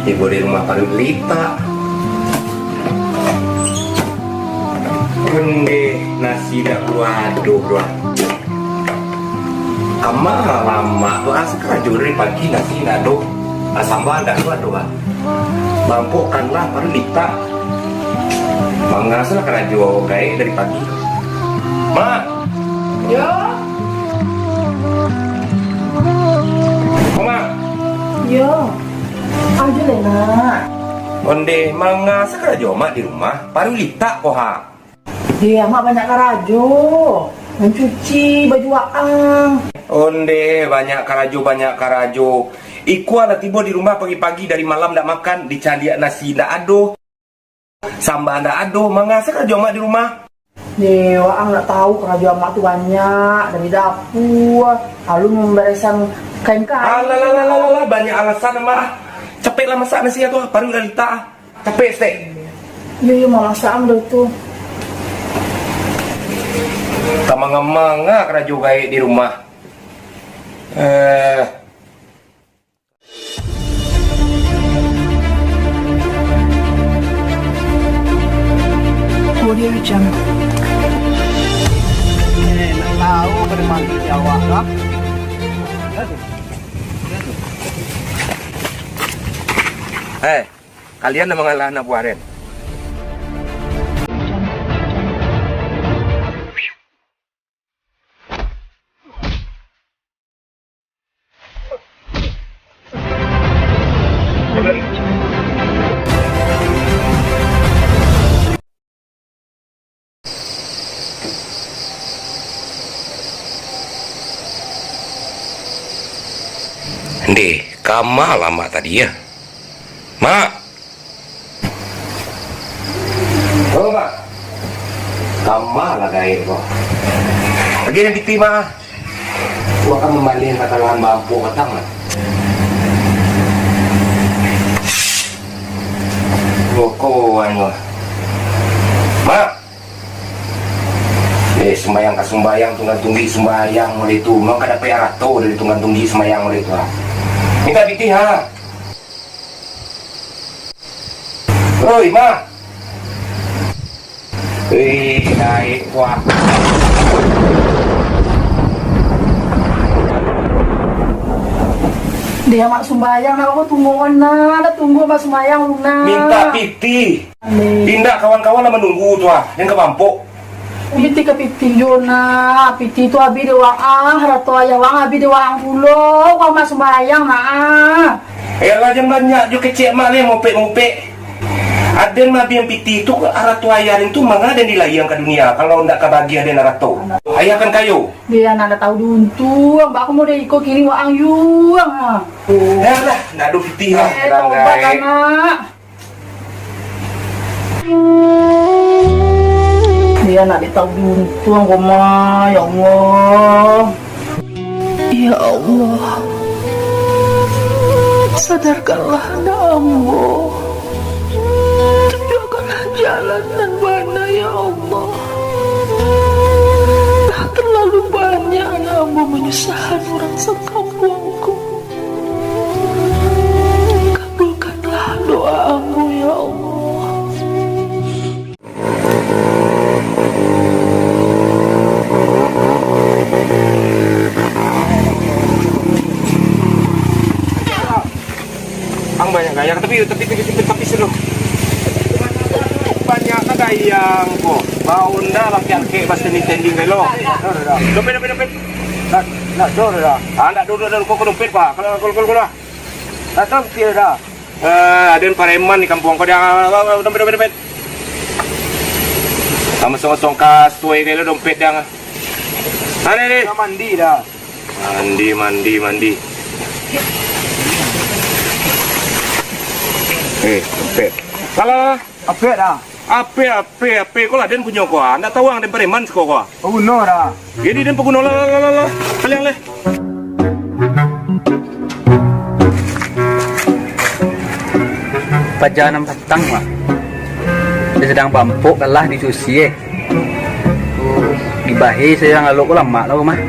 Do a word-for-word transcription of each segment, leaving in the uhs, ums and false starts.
Tibo di rumah paruik litak. Ondeh, nasi dak buah doh, doh. Kama lamak tu, asa karajo dari pagi nasi ndak ado. Ah, samba ndak ado, ado, ah. Bampok kan lah, paruik litak. Manga salah karajo gaek dari pagi. Mak! Yo. Mak! Yo. Ajo lai, Nak. Ondeh, manga sakarajo Mak di rumah, paruik litak ko ha. Deh, Amak banyak karajo. Mancuci baju waang. Ondeh, banyak karajo, banyak karajo. Iko lah tibo di rumah pagi-pagi dari malam ndak makan, dicaliak nasi ndak ado. Samba ndak ado, manga sakarajo Amak di rumah. Deh, waang ndak tahu karajo Amak tu banyak, dari dapua, alun mambaresan kain-kain. Alah, alah, alah, alah, alah, banyak alasan, Amak. Capeklah masak nasi tu, paruik lah litak. Capek, Stek. Iyo, iyo, mamasak am dah tu. Ka manga-manga karajo gaek di rumah. Eh. Audio Jungle. Eh, nak tahu pada mati awak, kah? Eh, kalian nak mangalah anak buah den? Ndeh, kama lamak tadi, yo? Mak! Oh, Mak. Kama lah gaek ko. Lagi nan pitih, Mak. Ko akan mambaleh ka talahan bampok patang, Mak. Boko, anu. Mak. Eh, sumbayang ka sumbayang, tunggang tunggik sumbayang model tu. Memang ka dapek arato dari tunggang tunggik sumbayang model tu, ha. Minta pitih, ha. Oi, Mak. Eh, gaek, wah. Deh, Mak sumbayang, nak, kau tunggu, nak, nak tunggu, Mak sumbayang, nak. Minta pitih. Amin. Indak, kawan-kawan lah manunggu tu, ah. Jan ka bampok. Pitih ka pitih jo, nak. Pitih tu abih dek waang, harato ayah waang abih dek waang pulo. Waang Mak sumbayang, nak. Elah, jan banyak jo kecek Mak leh, mopek-mopek. Aden mah abih pitih tu, harato ayah den tu manga den dilahian ka dunia, kalau ndak ka bagi aden harato. Ayah kan kayo. Deh, anak ndak tahu diuntuang, bak aku model iko kini waang yuang, ha. Elah, ndak ado pitih lah. Eh, tobat, anak. Dia nak ditahu diuntuang ko mah, ya Allah. Ya Allah, sadarkanlah anak ambo. Tunjukkanlah jalan nan bana, ya Allah. Dah terlalu banyak anak ambo manyusahkan urang sakampuang ko. Kabulkanlah doa ambo, ya Allah. Ang banyak gaya, tapi, tapi, tapi, tapi, tapi seru. Banyak gaya ko. Bau ndak lah, piangkek, bas tending-tending, lo. Dompet, dompet, dompet. Nak, nak, dah, dah. Ah, ndak duduk dalam koko dompet, Pak. Kalau, kalau, kalau, kalau. Nak tahu, kira dah. Eh, aden pareman di kampuang ko, dah. Dompet, dompet, dompet. Sama songkos-songkos, tuai kayak lo dompet, dah. Ada ni. Dah mandi, dah. Mandi, mandi, mandi. Eh, dompet. Alah. Apek dah. Apek, apek, apek. Ko lah den punyo ko, ah. Ndak tahu ang den pareman siko ko, ah. Paguno dah. Jadi den paguno lah, lah, lah, lah, lah. Kalian leh. Paja nan patang, mah. Dia sadang bampok kalah dicuci, eh. Dibahe sayang alok ko lamak lah, mah.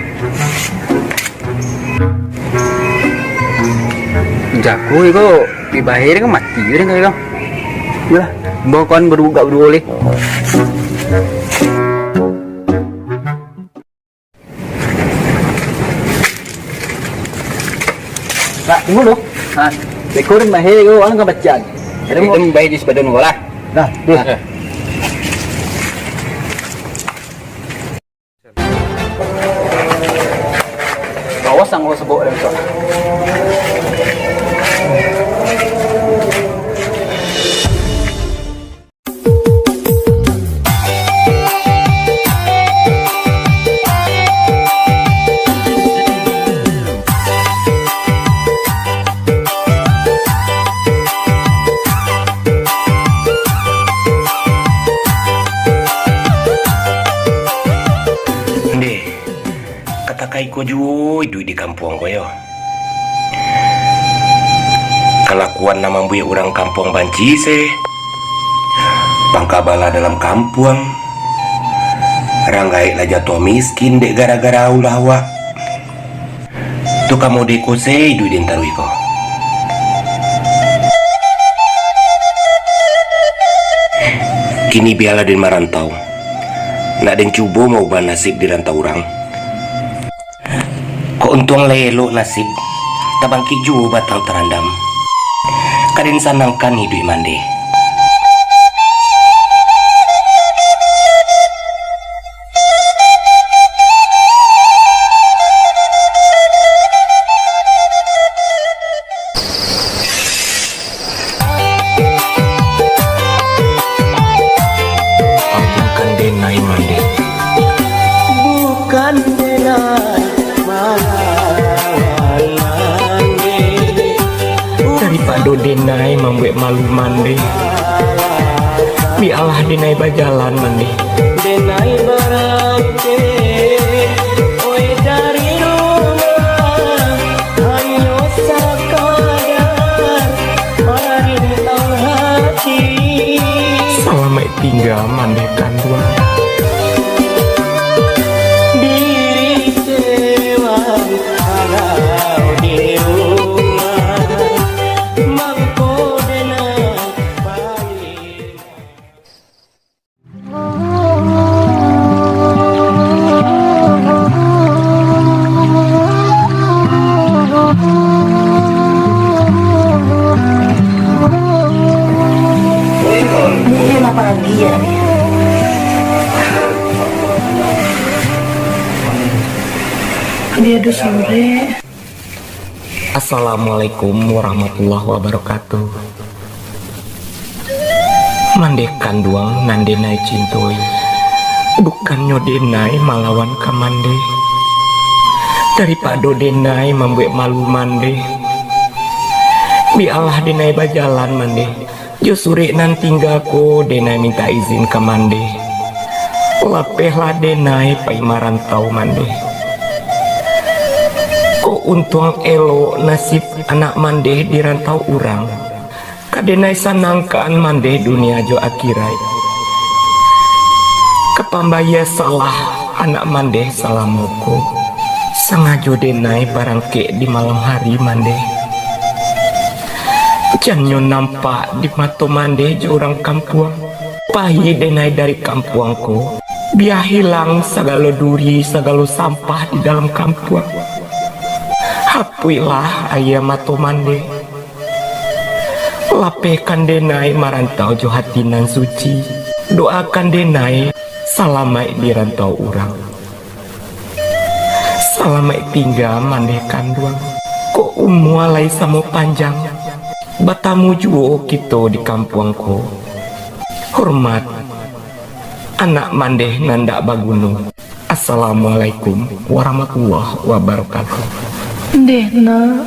Jago iko. Di bahaya kan mati je kan. Udah, bawa kawan berdua, buka berdua boleh. Nak, tunggu dulu. Ha. Beko den bahe ko, ang ka bacaan. Jadi, den bahe di sepadan ko lah. Nah, nah. Bawas ang ko sebok dari tu. Ndeh, katakai ko juo iduik di kampuang ko yo. Kalakuan nan mambuek urang kampuang banci se. Pangka bala dalam kampuang. Rang gaek lah jatuah miskin dek gara-gara ulah awak. Tu ka mode ko se iduik den taruih ko. Kini bialah den marantau. Nak den cubo maubah nasib di rantau urang. Kok untuang lai elok nasib, tabangkik juo batang tarandam. Ka den sanangkan iduik mandeh. Bukan denai mandeh. Bukan denai malawan mandeh. Daripado denai mambuek malu mandeh, bialah denai bajalan mandeh. Denai barangkek, oi, dari rumah. Hanyo sakadar marintang hati. Salamaik tingga mandeh kanduang. Diri cewa kalau di rumah, mangko denai paling. Dia lah pagi ya. Dia tu sore. Assalamualaikum warahmatullahi wabarakatuh. Mandeh kanduang nan denai cintoi, bukannyo denai malawan ka mandeh. Daripado denai mambuek malu mandeh, bialah denai bajalan mandeh. Jo surek nan tingga ko, denai mintak izin ka mandeh. Lapehlah denai pai marantau mandeh. Kok untuang elok nasib anak mandeh di rantau urang. Ka denai sanangkan mandeh dunia jo akiraik. Ka pambayia salah anak mandeh salamo ko. Sangajo denai barangkek di malam hari mandeh. Jan nyo nampak di mato mandeh jo urang kampuang. Pai denai dari kampuang ko, bia hilang sagalo duri, sagalo sampah di dalam kampuang. Hapuiklah aia mato mandeh. Lapehkan denai marantau jo hati nan suci. Doakan denai salamaik di rantau urang. Salamaik tingga mandeh kanduang. Kok umua lai samo panjang, batamu juo kito di kampuang ko. Hormat, anak mandeh nan dak baguno. Assalamualaikum warahmatullahi wabarakatuh. Ndeh nak,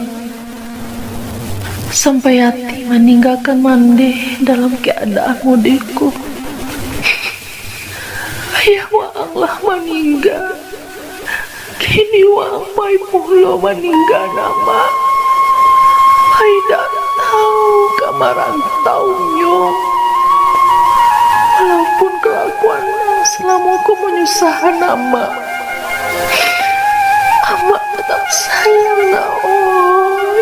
sampai ati maninggakan mandeh dalam keadaan mode ko. Ayah waang lah maningga. Kini waang pai pulo maningga, Mak. Pai dak tau ka marantaunyo. Walaupun kalakuan salamo ko manyusahan Amak, Amak tatap sayang, Nak, oi.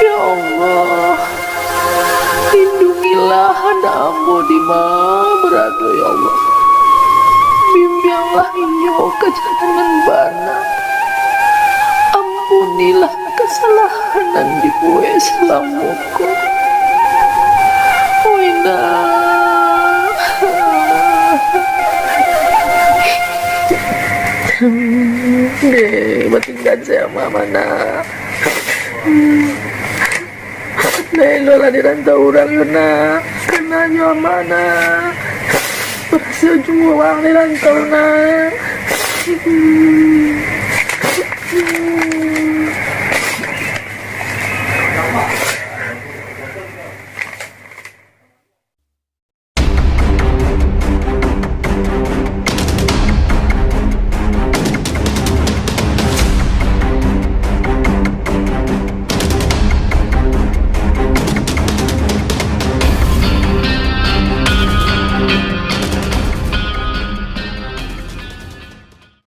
Yo, Ya Allah, lindungilah anak ambo di ma barado, ya Allah. Bimbianglah inyo ka jalan nan bana. Ampunilah kasalahan nan dibuek salamo ko. Oi, nak. Deh, batinggan sajo amak, nak. Ndak elok lah di rantau urang yo, nak. Kananyo amak, nak. Barasa juo urang di rantau, nak.